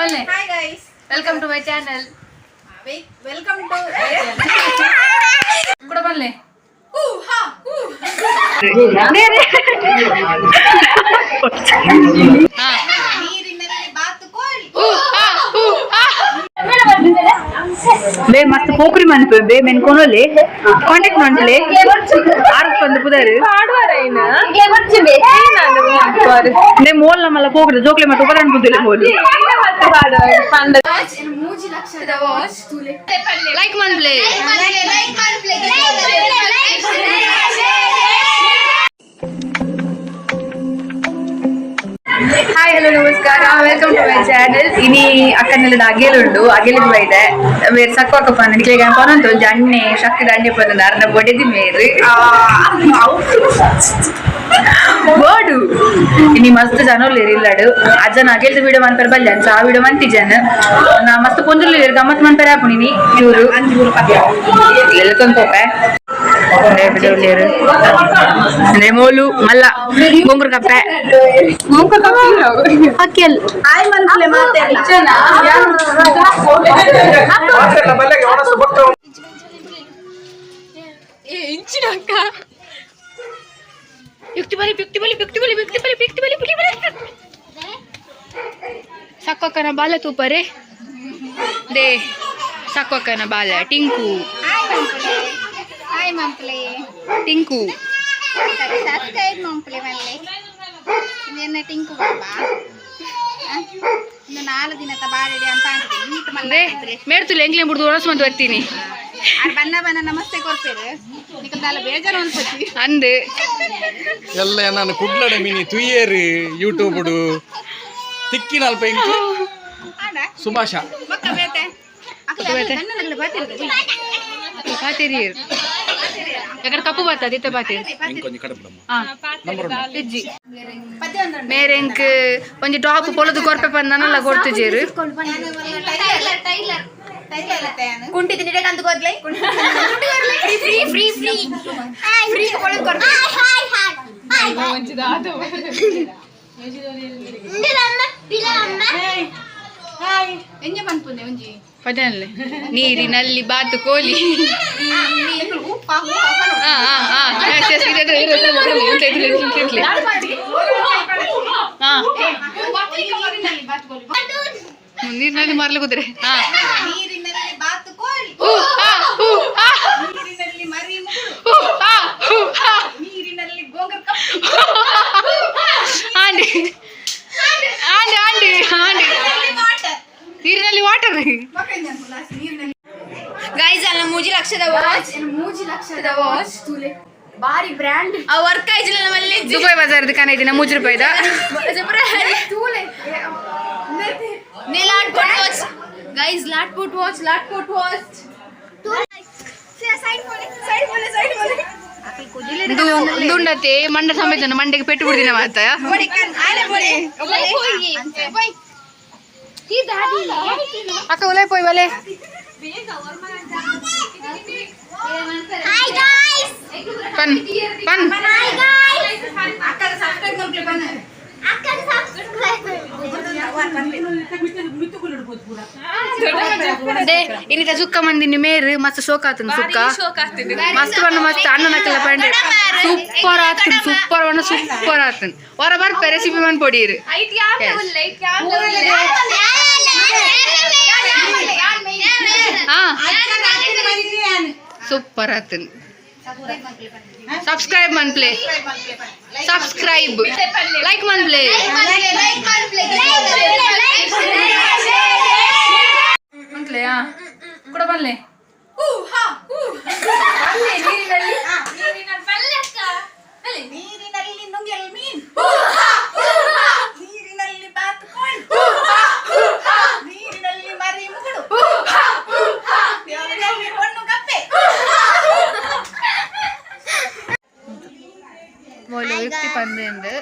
ಪಲ್ಲೆ. Hi guys. Welcome to my channel. Welcome to ಕೂಡ ಪಲ್ಲೆ. ನೀರಿನಲ್ಲಿ ಬಾತುಕೋಳಿ. ಬೇ ಮಸ್ತ್ ಪೋಕ್ರಿ ಮನ್ಪು ಬೇ ಮೆನ್ ಕೊನೊಲೆ ಕಾಂಟ್ಯಾಕ್ಟ್ ಮಾಡ್ಲೆ ಆರು ಬಂದು ಪುದಾರು ನೇ ಮೋಲ್ ನಮ್ಮಲ್ಲ ಪೋಕ್ರಿ ಜೋಕ್ಲೆ ಮತ್ತೆ ಉಪರ ಅನ್ಪುದಿಲ್ಲ ಮೋಲು. ಮೂಜಿ ಲಕ್ಷದ ವಾಚ್ ತುಲೆ. ಲೈಕ್ ಮನ್ಪ್ಲೆ. ಲೈಕ್ ಮನ್ಪ್ಲೆ. ಹಾಯ್, ಹಲೋ, ನಮಸ್ಕಾರ, welcome to my channel. ಇನಿ ಅಕ್ಕನೆಲ್ಲದ ಅಗೇಲುಂಡು, ಅಗೇಲಿಗೆ ಬೈದೆ ಬೇರೆ ಸಕ್ಕು ಅಕ್ಕಪ್ಪ ನಿಕ್ಲೆಗೆ ಪನೊಂದು ಒಂಜಿ ಅಣ್ಣೆ ಶಕ್ತಿ ಅಣ್ಣೆ ಪನೊಂದು ಅರ್ನ ಬೊಡೆದಿ ಮೇರು ಬೋಡು. ಇನಿ ಮಸ್ತ್ ಜನ ಉಲ್ಲೇರು ಇಲ್ಲಡು. ಅಜ್ಜನ ಅಗೇಲ್ದ ವಿಡಿಯೋ ಮನ್ಪೆರ್ ಬಲ್ಲೆ ಅಂಚ ಆ ವಿಡಿಯೋ ಮಂತಿ ಜನ ನಾ ಮಸ್ತ್ ಪೊಂಜುಲ್ಲೇರು ಗಮ್ಮತ್ ಮನ್ಪೆರ್ ಆಪುನಿನಿ. ಇವರು ಎಲ್ಲ ತೊಂಪೋಪೆ ಉಲ್ಲೇರು. ಅಂದ್ರೆ ಮೋಲು ಮಲ್ಲ ಗೊಂಗುರು ಕಪ್ಪೆ ಅಕ್ಕೆಲ್. ಹಾಯ್ ಮನ್ಪ್ಲೆ ಮಾತೆಲ್ಲ. ಯುಕ್ತಿ ಬಲಿ ಯುಕ್ತಿ ಬಲಿ ಯುಕ್ತಿ ಬಲಿ ಯುಕ್ತಿ ಬಲಿ ಯುಕ್ತಿ ಬಲಿ ಬಲಿ ಬಲಿ ಸಕ್ಕೊಕ್ಕನ ಬಾಲ ತೂಪರೆ they ಸಕ್ಕೊಕ್ಕನ ಬಾಲ ಟಿಂಕು. ಹಾಯ್ ಮನ್ಪ್ಲೆ, ಹಾಯ್ ಮನ್ಪ್ಲೆ. ಟಿಂಕು. ಸಬ್ಸ್ಕ್ರೈಬ್ ಮನ್ಪ್ಲೆ ಮಲ್ಲೆ. ಇದನ್ನ ಟಿಂಕು ಬಾಬಾ. ಇನ್ನು 4 ದಿನ ಬಾರೆಡಿ ಅಂತ ಅಂತೀನಿ ಈತ ಮಲ್ಲ. They ಮೇಡ್ತುಲ್ಲ ಎಂಗ್ಲೆ ಬಿಡ್ದು ಒಣಸ್ ಮಂತ್ ಬರ್ತೀನಿ. ಆರ್ ಬಣ್ಣ ಬಣ್ಣ ನಮಸ್ತೆ ಕೊರ್ಪೇರು ನಿಕಲ್ದಾಲ ಬೇಜಾರು ಅನ್ಪತಿ. ಅಂದು. ಎಲ್ಲ ನಾನು ಕುಡ್ಲಡ ಮಿನಿ ತುಯ್ಯೇರು ಯೂಟ್ಯೂಬ್ ತಿಕ್ಕಿನ ಅಲ್ಪ ಇಂಕು. ಆಡ. ಸುಭಾಷ. ಬೊಕ್ಕ ಬೇತೆ ಅಕ್ಲೆ ಬೇತೆ. ಕಣ್ಣನಗಲ ಬಾತಿರ್ದು. ಪಾತೇರಿ ಯಾಕಡೆ ಕಪ್ಪು ಬರ್ತದೆ ಇತ್ತ ಪಾತೇರಿ. ಇಂಕೊಂಜಿ ಕಡಪಡಮ್ಮ. ಹಾ. ನಂಬರ್ ಉಂಟು. ಇಜ್ಜಿ. ಪದ್ಯ ಒಂದುಂಡು. ಮೇರೆಂಕ್ ಒಂಜಿ ಟಾಪ್ ಪೊಲದು ಕೊರ್ಪೆ ಪಂದನಲ್ಲ ಕೊಡ್ತುಜೇರು. ಟೈಲರ್ ಟೈಲರ್ ಟೈಲರ್ ಅತ್ತೆ. ಕುಂಟಿ ತಿನ್ನಿಡೆ ಕಂದು ಕೊರ್ಲೆ free free free free free ಕೊಳದ್ ಕೊರ್ಲೆ. Hi hi hi. ಎಂಜ ಪನ್ಪುಂದೆ ಒಂಜಿ. ಪದನಲ್ಲೆ ನೀರಿನಲ್ಲಿ ಬಾತು ಕೋಲಿ. ಹಾ ಹಾ ಹಾ ಎಸ್ ಎಸ್ ಇದೆ ಇದೆ ಇದೆ ಇದೆ ಇದೆ ಇದೆ ಇದೆ. ಹಾ, ನೀರಿನಲ್ಲಿ ಮರಲು ಕುದುರೆ ಹಾ. ನೀರಿನಲ್ಲಿ ಬಾತುಕೋಳಿ. ಹೂ ಹಾ ಹೂ ಹಾ. ನೀರಿನಲ್ಲಿ ಮರಿ ಮುಗುಳು. ಹೂ ಹಾ ಹೂ ಹಾ. ನೀರಿನಲ್ಲಿ ಗೋಂಗರ್ ಕಪ್ಪು. ಆಂಡಿ ಆಂಡಿ ಆಂಡಿ ಆಂಡಿ. ವಾಟರ್. ನೀರಿನಲ್ಲಿ ವಾಟರ್. ನೀರಿನಲ್ಲಿ. ಗೈಸ್, ಅಲ್ಲ 3 ಲಕ್ಷದ ವಾಚ್. 3 ಲಕ್ಷದ ವಾಚ್ ತುಲೆ ಬಾರಿ ಬ್ರ್ಯಾಂಡ್ ಆ ವರ್ಕ್ ಆಯ್ತಿಲ್ಲ ನಮ್ಮಲ್ಲಿ. ದುಬೈ ಬಜಾರ್ ದುಕಾನ ಐತಿನ 3 ರೂಪಾಯಿದ. ನೇ ಲಾಟ್ ಪುಟ್ ವಾಚ್ ಗೈಸ್, ಲಾಟ್ ಪುಟ್ ವಾಚ್, ಲಾಟ್ ಪುಟ್ ವಾಚ್. ಸೈಡ್ ಬೋಲೆ ಸೈಡ್ ಬೋಲೆ ಸೈಡ್ ಬೋಲೆ. ಇದು ದುಂಡತೆ ಮಂಡ ಸಮೇತ ಮಂಡೆಗೆ ಪೆಟ್ಟು ಬಿಡ್ದಿನ ಮಾತ. ಬೋಡಿ ಕನ್ ಆಲೆ ಬೋಡಿ. ಅಕ್ಕ ಒಲೆ ಪೋಯ್ ಒಲೆ. Hi guys. ಪನ್ ಪನ್. Hi guys. ಅಕ್ಕ ಸಬ್ಸ್ಕ್ರೈಬ್ ಮಾಡ್ಲಿ ಬನ್ನ. ಅಕ್ಕ ಸಬ್ಸ್ಕ್ರೈಬ್. They ಇನ್ನಿತ ಸುಕ್ಕ ಮಂದಿನಿ ಮೇರು ಮಸ್ತ್ ಶೋಕ್ ಆತನ ಸುಕ್ಕ ಮಸ್ತ್ ಬಣ್ಣ ಮಸ್ತ್ ಅಣ್ಣನಕ್ಕೆಲ್ಲ ಪಂಡೆ ಸೂಪರ್ ಆತನ್ ಸೂಪರ್ ಬಣ್ಣ ಸೂಪರ್ ಆತನ್ ಹೊರ ಬರ್ಪೆ ರೆಸಿಪಿ ಮನ್ ಪೊಡೀರು. ಹಾ, ಸೂಪರ್ ಆತನ್. ಸಬ್ಸ್ಕ್ರೈಬ್ ಮನ್ಪ್ಲೆ, ಸಬ್ಸ್ಕ್ರೈಬ್ ಲೈಕ್ ಮನ್ಪ್ಲೆ. ಮನ್ಪ್ಲೆ ಹಾ ಕೂಡ ಬನ್ಲೆ. ನೀರಿನಲ್ಲಿ ನುಂಗೆಲ್ ಮೀನ್, ನೀರಿನಲ್ಲಿ ಬಾತುಕೋಳಿ, ನೀರಿನಲ್ಲಿ ಮರಿ ಮುಗುಳು, ನೀರಿನಲ್ಲಿ ಹೊಣ್ಣು ಕಪ್ಪೆ. ಮೋಲು ಯುಕ್ತಿ ಪಂದೆಂದು.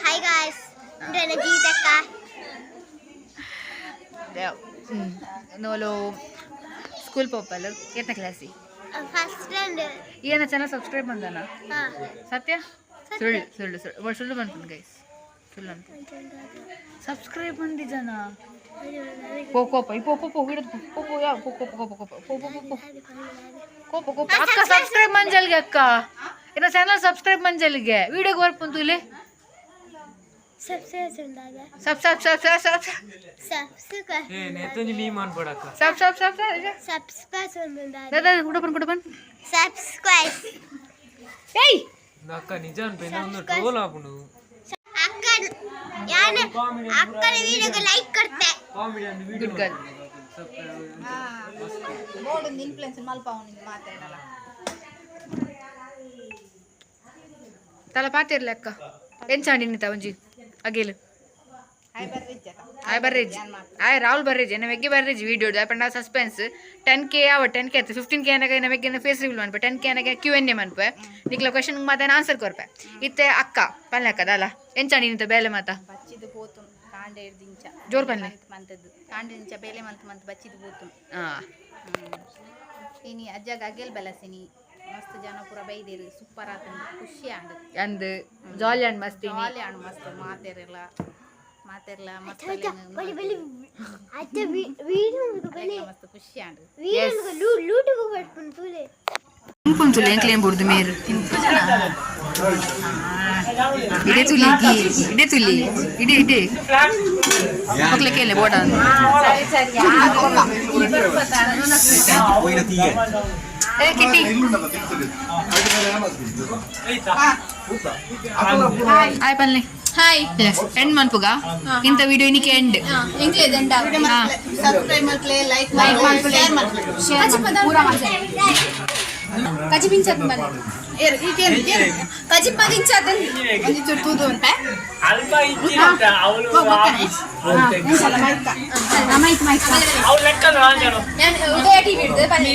ಹಾಯ್ ಗಾಯ್ಸ್, ನನ್ನ ಜೀತಕ್ಕ. ನೋಲು ಸ್ಕೂಲ್ ಪೋಪಲ್ ಎತ್ತನ ಕ್ಲಾಸಿ? First standard. ಏನ ಚಾನಲ್ ಸಬ್ಸ್ಕ್ರೈಬ್ ಬಂದನ? ಹಾ. ಸತ್ಯ ಸುಳ್ಳು ಸುಳ್ಳು ಸುಳ್ಳು ಒಳ್ಳೆ ಸುಳ್ಳು ಬಂತು ಗೈಸ್, ಸುಳ್ಳು ಅಂತ ಸಬ್ಸ್ಕ್ರೈಬ್ ಬಂದಿ ಜನ. ಪೋ ಕೋಪ ಈ ಪೋ ಪೋ ಪೋ ಹಿಡಿದು ಪೋ ಪೋ ಯಾವ ಪೋ ಕೋಪ ಕೋಪ ಕೋಪ ಪೋ ಪೋ ಪೋ ಕೋಪ ಕೋಪ. ಅಕ್ಕ ಸಬ್ಸ್ಕ್ರೈಬ್ ಮಂಜಲ್ಗೆ, ಅಕ್ಕ ಇನ್ನ ಚಾನಲ್ ಸಬ್ಸ್ಕ್ರೈಬ್ ಮಂಜಲ್ಗೆ ವಿಡಿಯೋಗೆ ಬರ್ಪುಂತು ಇಲ್ಲಿ. Sub sub sub sub sub sub subscribe. Sub sub sub subscribe. ದಾದಾ ಕುಡಪನ್ ಕುಡಪನ್. ಸಬ್ಸ್ಕ್ರೈಬ್. ಏಯ್ ಅಕ್ಕ ನಿಜ ಒಂದು ಟ್ರೋಲ್ ಆಪುಂಡು. ಅಕ್ಕ ಯಾನ ಅಕ್ಕನ ವಿಡಿಯೋಗೆ ಲೈಕ್ ಕೊಡ್ತೆ. Good girl. Board ಒಂದು ಇನ್ಫ್ಲುಯೆನ್ಸ್ ಮಲ್ಪಾವು ಮಾತಾಡಲ್ಲ. ತಲ ಪಾತಿರ್ಲಿ ಅಕ್ಕ ಎಂಚಾಂಡಿ ನಿಂತ ಒಂಜಿ ಅಗೇಲು. ಹಾಯ್ ಬರ್ರಿಜ್ಜ. ಆಯ್ ಬರ್ರೇಜ್, ಆಯ್ ರಾಹುಲ್ ಬರ್ರೇಜ್, ಎನ್ನ ಮೆಗ್ಗೆ ಬರ್ರೇಜ್ ವಿಡಿಯೋ ಪಂಡ ಸಸ್ಪೆನ್ಸ್. 10K ಯಾವ 10K ಆಯ್ತು, 15K ಅನಗ ಎನ್ನ ಮೆಗ್ಗೆ ಫೇಸ್ ರಿವೀಲ್ ಮನ್ಪೆ, 10K ಅನಗ Q&A ಮನ್ಪೆ, ನಿಕ್ಲ ಕ್ವಶನ್ ಮಾತಾನ ಆನ್ಸರ್ ಕೊರ್ಪೆ. ಇತ್ತೆ ಅಕ್ಕ ಪಲ್ಲೆ ಅಕ್ಕದಲ್ಲ ಎಂಚಾಂಡಿ ನಿಂತ ಬೇಲೆ ಮಾತಾ? ಬಚ್ಚಿದು ಪೋತು ಕಾಂಡೆ ದಿಂಚ. ಜೋರ್ ಪನ್ಲೆ. ಮಂತದ್ದು ಕಾಂಡೆ ದಿಂಚ ಬೇಲೆ ಮಂತ್ ಮಂತ್ ಬಚ್ಚಿದು ಪೋತು. ಹಾಂ. ಇನಿ ಅಜ್ಜಗ ಅಗೆಲ್ ಬಲಸಿನಿ, ಮಸ್ತ್ ಜನ ಪೂರ ಬೈದಿರು, ಸೂಪರ್ ಆತಂದು, ಖುಷಿ ಆಂಡ್. ಅಂದ್ ಜಾಲಿ ಅಂಡ್ ಮಸ್ತಿ. ಜಾಲಿ ಆಂಡ್ ಮಸ್ತ್ ಮಾತೆರೆಲ್ಲ ಮಾತೆರ್ಲ ಮಸ್ತ್. ಬಲಿ ಬಲಿ ಅಜ್ಜ ವಿಡಿಯೋ ಬಲಿ. ಮಸ್ತ್ ಖುಷಿ ಆಂಡ್. ವಿಡಿಯೋ ಲೂಟು ಬರ್ಪುಂಡು ತೂಲೆ. ತುಲೆ ಎಂಕ್ಲೇನ್ ಬುಡ್ದು ಮೇರು ಇಡೆ ತುಲಿ ಇಡೆ ತುಲಿ ಇಡೆ ಇಡೆ ಮಕ್ಳ ಕೇಳಿ ಬೋಡ. ಏ ಕಿಟ್ಟಿ. ಹಾಯ್ ಪಲ್ಲೆ. ಹಾಯ್. ಎಂಡ್ ಮನ್ಪುಗ ಇಂಥ ವಿಡಿಯೋ ಇನಿಕೆ ಎಂಡ್. ಸಬ್ಸ್ಕ್ರೈಬ್ ಮಾಡ್ಲೆ, ಲೈಕ್ ಮಾಡ್ಲೆ, ಶೇರ್ ಮಾಡ್ಲೆ, ಪೂರ ಮಾಡ್ಲೆ. ಕಜಿಪಿಂಚ ಏರು ಈಗೇನು ಏನು ಕಜಿಪ ದಿಂಚ ಒಂದು ಚೂರು ತೂದು ಅಂತ. ಅಲ್ಪ ಅವಳು ಮೈಕ್ ಮೈಕ್. ಅವ್ಳು ಲೆಕ್ಕ. ಉದಯ ಟಿವಿ ಹಿಡ್ದು ಬನ್ನಿ.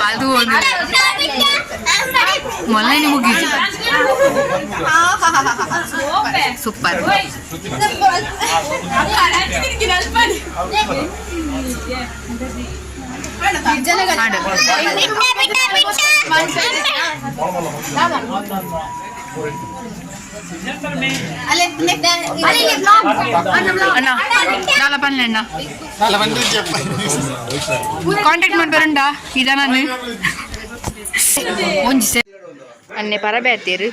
ಅದು ಒಂದು ಮೊನ್ನೆ ಮುಗೀತು. ಸೂಪರ್. ಹಾಡು. ಅಣ್ಣ ನಾಲ ಪನ್ಲೆ ಅಣ್ಣ ಕಾಂಟ್ಯಾಕ್ಟ್ ಮಾಡ್ಬಾರಂಡ ಇದ ನಾನು ಒಂಜಿ ಸೆ ಅನ್ನೆ ಪರಬೆ ಆತೀರು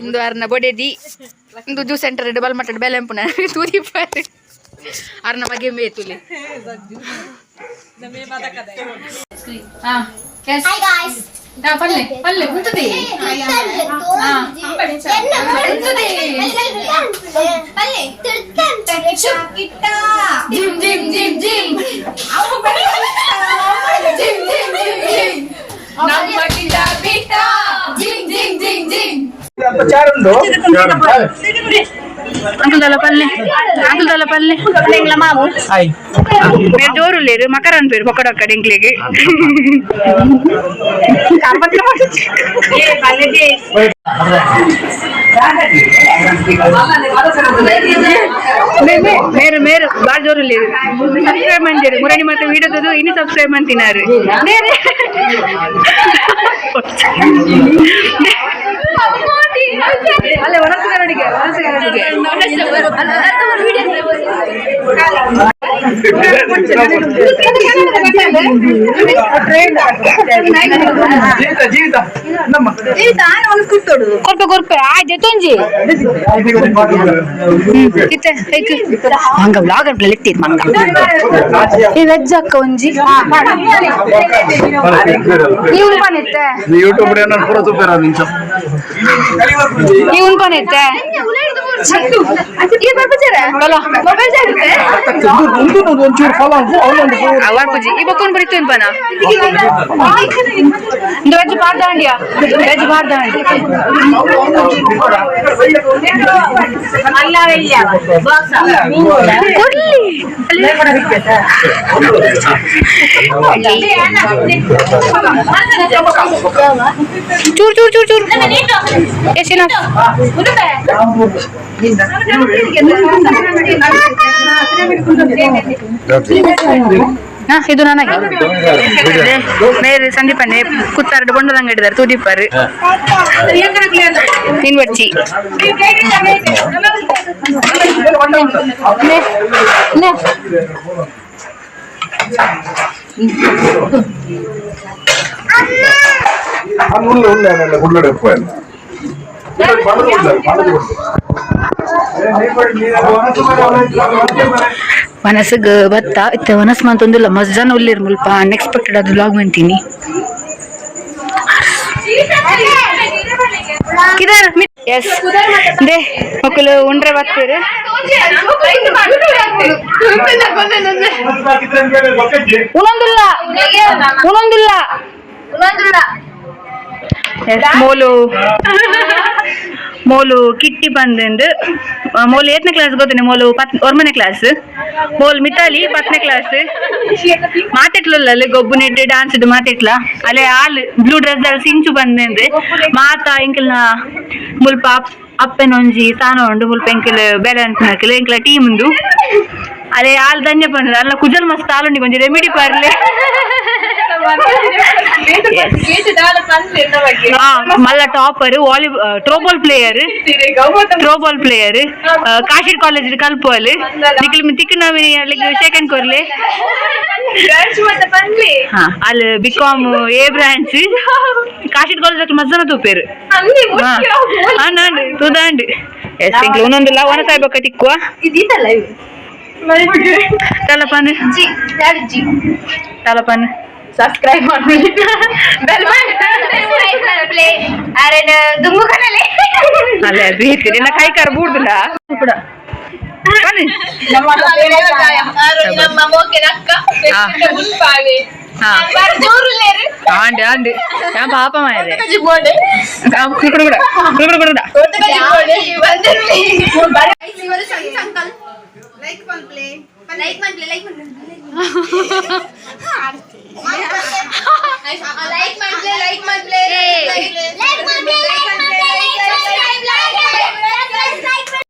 ಇಂದು ಅರ್ನ ಬೊಡೆದಿ ಇಂದು ಜ್ಯೂಸ್ ಸೆಂಟರ್ ಬಲ್ ಮಟ್ಟಡ್ ಬೆಲೆ ಎಂಪುನ ತೂದಿಪ್ಪಾರು ಅರ್ನ ಮಗೆ ಮೇತುಲಿ. ಹಾ S. Hi guys. ಪಲ್ಲೆ ಪಲ್ಲೆ ಉಂಟದೆ. Gym gym gym gym gym gym gym gym ನಮ್ಮ ಗಿಡ ಬಿಟ್ಟ gym gym gym gym. Uncle ದಲ್ಲ ಪಲ್ಲೆ, ಅಂಕಲ್ ದಲ್ಲ ಪಲ್ಲೆ. ಬೇರೆ ಜೋರು ಲೇರು ಮಕರ ಅನ್ಪೇರು ಪೊಕ್ಕಡೊಕ್ಕಡ ಎಂಕ್ಲೆಗ್. ಮೇರು ಮೇರು ಬಾಳ ಜೋರು ಲೇರು. ಸಬ್ಸ್ಕ್ರೈಬ್ ಮಂಜೇರು ಮುರಣಿ ಮತ್ತೆ ವಿಡಿಯೋದದು ಇನ್ನು ಸಬ್ಸ್ಕ್ರೈಬ್ ಅಂತಿನಾರು ಬೇರೆ. ಅಲ್ಲ ಒಣಸುಗಾರಡಿಗೆ ಒಣಸುಗಾರಡಿಗೆ. ಕೊರ್ಪೆ ಕೊರ್ಪೆ ಆಯ್ತು ತೊಂಜಿ ಇತ್ತೆ ಮಂಗ ವ್ಲಾಗ್ ಅನ್ಪ್ಲೆ ಲೆತ್ತೀರ್ ಮಂಗ. ಈ ವೆಜ್ ಅಕ್ಕ ಒಂಜಿ ನೀವು ಉನ್ಪಾನಿತ್ತೆ. ಯೂಟ್ಯೂಬ್ ಪೂರ ತೂಪೇರ ನಿಂಚ. ನೀವು ಉನ್ಪಾನಿತ್ತೆ. ಒಂಚೂರು ಫಾಲೋ. ಅವರ್ ಪೂಜಿ ಈ ಬೊಕ್ಕೊಂದು ಬರೀತು ಉನ್ಪಾನ. ಇಂದು ವೆಜ್ ಪಾಡ್ದಾಂಡಿಯಾ, ವೆಜ್ ಪಾಡ್ದಾಂಡಿ. ಕೊಡ್ಲಿ. ಚೂರು ಚೂರು ಚೂರು ಚೂರು ಎಷ್ಟಿನ. ಹಾ, ಇದು ನನಗೆ. ಮೇರೆ ಸಂದೀಪಣ್ಣೆ ಕುತ್ತಾರಡು ಬೊಂಡದಂಗ ಹಿಡಿದಾರೆ ತೂದಿಪ್ಪಾರು ನೀನ್ ಬಚ್ಚಿ. ನೆ, ನೆ. ಉಳ್ಳ ಉಳ್ಳ ಉಳ್ಳಡೆ ಮನಸ್ಸಿಗೆ ಬತ್ತ ಇತ್ತೆ ವನಸ್ ಮಂತೊಂದಿಲ್ಲ. ಮಸ್ತ್ ಜನ ಉಲ್ಲೇರ್ ಮುಲ್ಪ. ಅನ್ಎಕ್ಸ್ಪೆಕ್ಟೆಡ್ ಅದು ವ್ಲಾಗ್ ಮಂತೀನಿ. ಕಿದರ್ ಎಸ್ they ಮಕ್ಕಳು ಉಂಡ್ರೆ ಬರ್ತೀರಿ. ಉಣೊಂದಿಲ್ಲ, ಉಣೊಂದಿಲ್ಲ. ಎಸ್, ಮೋಲು ಮೋಲು ಕಿಟ್ಟಿ ಬಂದಿಂದು. ಮೋಲು ಏತ್ನೇ ಕ್ಲಾಸ್ ಗೊತ್ತೇನೆ? ಮೋಲು ಪತ್ ಒರ್ಮನೆ ಕ್ಲಾಸ್. ಮೋಲ್ ಮಿತಾಲಿ ಪತ್ತನೇ ಕ್ಲಾಸ್. ಮಾತೆಟ್ಲಲ್ಲ ಗೊಬ್ಬು ನೆಟ್ಟು ಡಾನ್ಸ್ ಇದ್ದು ಮಾತೆಟ್ಲ. ಅಲ್ಲೇ ಆಲ್ ಬ್ಲೂ ಡ್ರೆಸ್ ಅಲ್ಲಿ ಸಿಂಚು ಬಂದಿಂದು. ಮಾತಾ ಎಂಕಲ್ನ ಮುಲ್ಪ ಅಪ್ಪೆನೊಂಜಿ ತಾನ ಉಂಡು. ಮುಲ್ಪ ಎಂಕಲ್ ಬೇಲೆ ಅನ್ಪುನಕಲ್ ಎಂಕಲ ಟೀಮ್ ಉಂದು. ಅಲ್ಲೇ ಆಲ್ ಧನ್ಯ ಪಂಡ ಅಲ್ಲ. ಕುಜಲ್ ಮಸ್ತ್ ಆಲುಂಡಿ, ಒಂಜಿ ರೆಮಿಡಿ ಪರ್ಲೆ. ಹಾ, ಮಲ್ಲ topper, volley throwball player, throwball player. Kashid college ಕಲ್ಪೋಲ್. ನಿಕ್ಲ್ ತಿಕ್ಕು ನವಿನಿ ಸೆಕೆಂಡ್ ಕೊರ್ಲೆ. ಹಾ, ಅಲ್ಲಿ B Com A branch. Kashid college ಮಸ್ತ್ ಜನ ತೂಪೇರು. ಅಂಡ್ ತೂದಾಂಡ್. ಎಸ್, ಇಂಕ್ಲು ಒಂದೊಂದಿಲ್ಲ ಒಣ ಸಾಯ್ಬೇಕ ತಿಕ್ಕುವ. ತಲಪನ್ ತಲಪನ್. ಸಬ್ಸ್ಕ್ರೈಬ್ ಮಾಡಿ. ಅರೆ, ದುಂಗು ಕನಲೆ. ಅಲ್ಲೇ ಬೇತಿ ನಿನ್ನ ಕೈ ಕಾರ್ ಬೂಡ್ದಿಲ್ಲ ಕೂಡ. ಬನ್ನಿ. ನಮ್ಮ ಮೋಕೆನಕ್ಕ. ಹಾ. ಹಾ, ಆಂಡ್ ಆಂಡ್ ഞാൻ ಪಾಪ ಮಾರೆ. ಕುಡು ಕುಡ ಕುಡು ಕುಡು. ಲೈಕ್ ಮನ್ಪ್ಲೆ, ಲೈಕ್ ಮನ್ಪ್ಲೆ, ಲೈಕ್ ಮನ್ಪ್ಲೆ.